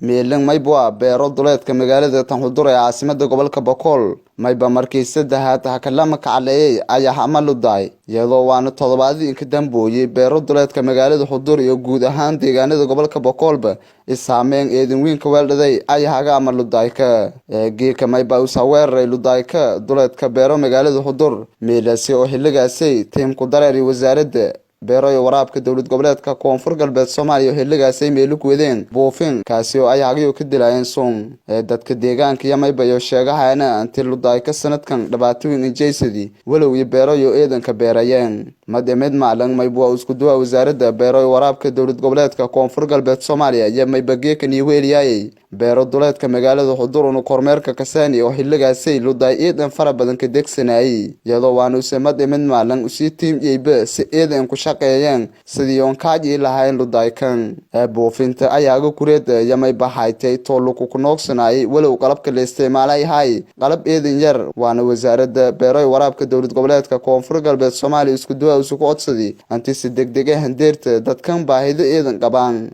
Meelan maybwa beero duleedka magaalada Tanxudur ee caasimada gobolka Bokool. Mayba markii saddexaad hakalama kacaleeyay ayaa ama ludaay, iyadoo waana toddobaadii inka dambooyay beero duleedka magaalada Xudur iyo guud ahaan deegaanada gobolka Bokoolba isaameyn eedin weyn ka weeldhaday ayahaga ama ludaayka. Geeka mayba usaweeraray ludaayka duleedka beero magaalada Xudur, meelasi oo xiligaasay tiimku dareeri wasaaradda beero iyo waraabka dowlad goboleedka Koonfur Galbeed Soomaaliya oo xiligaasay meelo ku wadeen buufin, kaasi oo ay hagayo ka dilaayeen sun ee dadka deegaanka. Iyo mayba iyo sheegahayna anti ludaayka sanadkan dhibaatooyin injaysadii, walow iyo beero iyo eedanka beerayeen. Made mid maclan mayba waa isku duwa wasaaradda beero iyo waraabka dowlad goboleedka Koonfur Galbeed Soomaaliya iyo mayba geekan iyo weeliyaayay beero duleedka magaalada Xudur unu kormeerka kasaani oo xiligaasay ludaay eedan fara badan ka degsanayay, iyadoo waanuse made mid maalan usii tiimyeyba si eedan ku shaqeeyeen sidii oon kaajii lahayn ludaaykan. Ee buufinta ayaaga kureeda yamay baxaytay tooluku ku noogsanayay, walow qalabka la isticmaalay hay qalab eedan yar. Waana wasaaradda beero iyo waraabka dowlad goboleedka Koonfur Galbeed Soomaaliya isku duwa usu ku codsadii anti si degdege handeerta dadkan baahida eedan qabaan.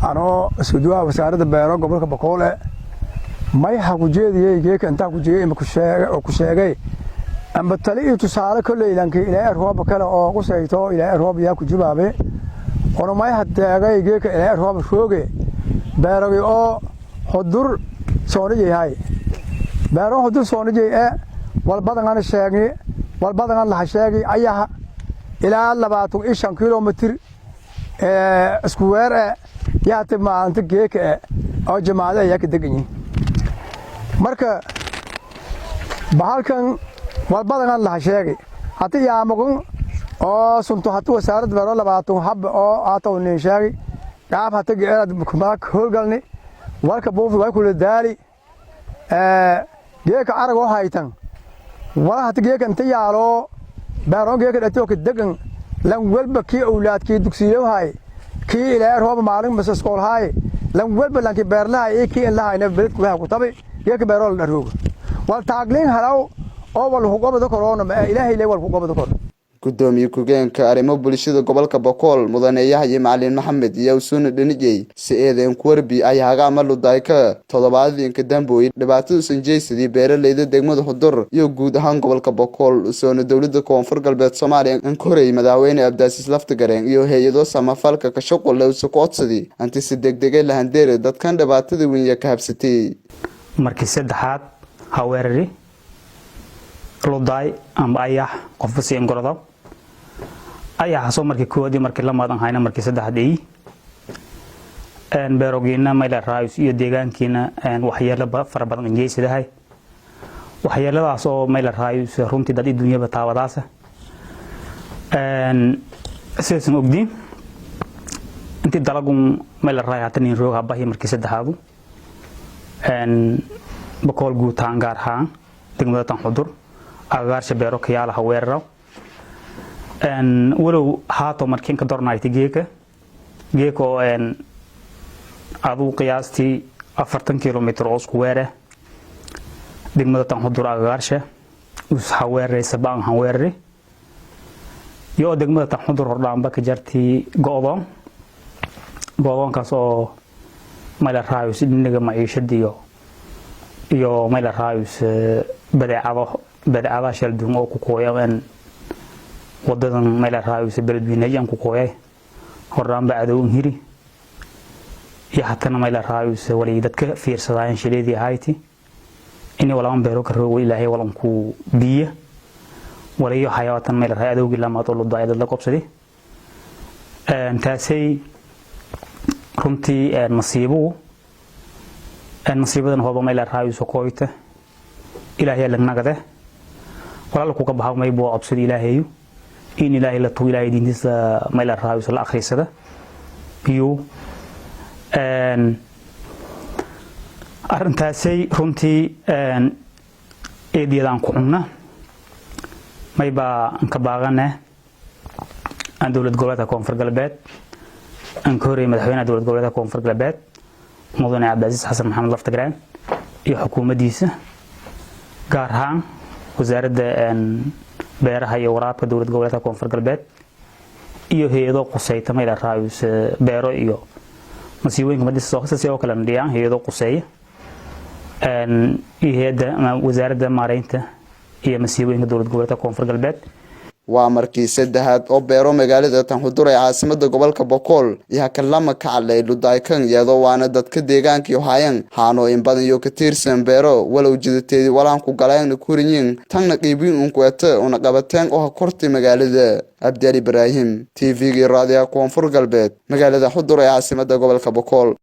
Anoo isku duwaha wasaaradda beero gobolka Bakoole, may ha ku jeediyey geeka intaa ku jeeyay ima ku sheegay amba tali iyo tusaale. Kolley lanki ilaahay roob kale oo qusayto, ilaahay roob yaa ku jibaabe. Ono may ha deegay geeka ilaahay roob rooge beerogi oo Xudur soonijay beero Xudur soonijay ee walbadan sheegi, walbadan laha sheegi. Ayaha ilaa 25 kilomitir isku weer yaata maalinta geeka oo jamaacada ayaa ka degan yihiin. Marka bahalkan walbadan laha sheegay hati yaamagun oo sunto hati wasaaradda beero 20 hab oo aataw nin sheegay qaab hata geerad kumala howlgalni warka buufi way kula daali geeka arag oo haytan wala hata geeka inta yaalo beeroon geeka dhatoo ka degan lan walba kii awlaadkii dugsiyohay, kii ilaa roob maalin bas iskoolhay, lan walba lankii beerlahay iyo kii in lahayna beledku waxa ku tabi geeka beeroo la dharooga wal taagliin halaw oo wal hugobada korona ma ilaahay le wal hugobada kor. Gudoomiye ku-geenka arrimo bulshada gobolka Bokool, mudane Yaxye Macalin Maxamed, iyo usuuna dhanijey si eedeen kuwarbi ay hagaama ludaayka toddobaadinka dambooye dhibaatada sanjeysadii beeraleyda degmada Xudur iyo guud ahaan gobolka Bokool, usoona dowlada Koonfur Galbeed Soomaaliya an ka horreeyay madaxweyne Abdaasiis Laftagareen iyo hay-ado samafalka ka shuqulle usa ku codsadii anti si degdegay lahandeere dadkan dhibaatada wenya ka habsatay. Markii saddexaad ha weerari ludaay amba ayax qofba si ingorodo ayaxaasoo markii koowaad iyo markii lamaad aan hayna, markii saddexaad ay beerogiina mayla raayus iyo deegaankiina waxyeelo fara badan injeysadahay. Waxyeeladaas oo mayla raayus runtii dad dunyaba taabadaasa. Sidaasan ogdiin intii dalagun mayla raay hatan in roog habahi markii saddexaadu Bakool guutaan, gaar ahaan degmada tan Xudur agagaarsha beero kayaalaha weeraro. Walow haato markiin ka dornaayta geeka oo aduu qiyaastii 40 kilomitr oo isku weere degmada tan Xudur agagaarsha us haweeraray sabaan haweerari iyo degmada tan Xudur hordhaanba ka jartii go'doon, go'doonkaas oo mayla raayus dhinaga maciishada iyo mayla raayus badeecado, badeecadaha shalduun oo ku kooya wadadan mayla raayus beledweyneyan ku kooyay hordhaanba cadowin hiri iyo hatana mayla raayus walay dadka fiirsadaayeen shileedii ahayti inay walaban beero ka roogo ilaahay walanku biya walayo xayawaatan mayla raay adowgii lamaad oo ludaay dad la qobsaday. Taasay runtii masiibuhu masiibadan hooba mayla raayuso kooyta ilaahay lagnagade walaal ku ka baxa may buu codsada ilaahayu in ilaahay la tugo, ilaahay diintiisa mayla raayuso la akhrisada. Iyo arrintaasay runtii eediyadaan ku cunna maybaa ka baaqane aan dowlad goboleedka Koonfur Galbeed aan ka horreeyay madaxweynaha dowlad goboleedka Koonfur Galbeed, mudane Cabdicasiis Xasan Maxamed Laftagraan, iyo xukuumaddiisa, gaar ahaan wasaaradda beeraha iyo waraabka dowlad goboleedka Koonfur Galbeed iyo hay-ado qusayta mayla raayus beero iyo Masiibooyinka madisasi oo kale dhiyaan hay'ado quseeya iyo hay'adda ama Wasaaradda Maareynta iyo Masiibooyinka Dowlad Goboleedka Koonfur Galbeed. Waa markii saddexaad oo beero magaalada Tanxudur ee caasimada gobolka Bokool iyo hakalama kacaley ludaykan, iyadoo waana dadka deegaankai hayan haano in badan iyo ka tiirsan beero, walow jidateedi walaan ku galeen kuriyin tanna qiibiin unkuete una qabateen oo ha kortay magaalada. Cabdiali Ibraahim, TV-gii Raadiyaha Koonfur Galbeed, magaalada Xudur ee caasimada gobolka Bokool.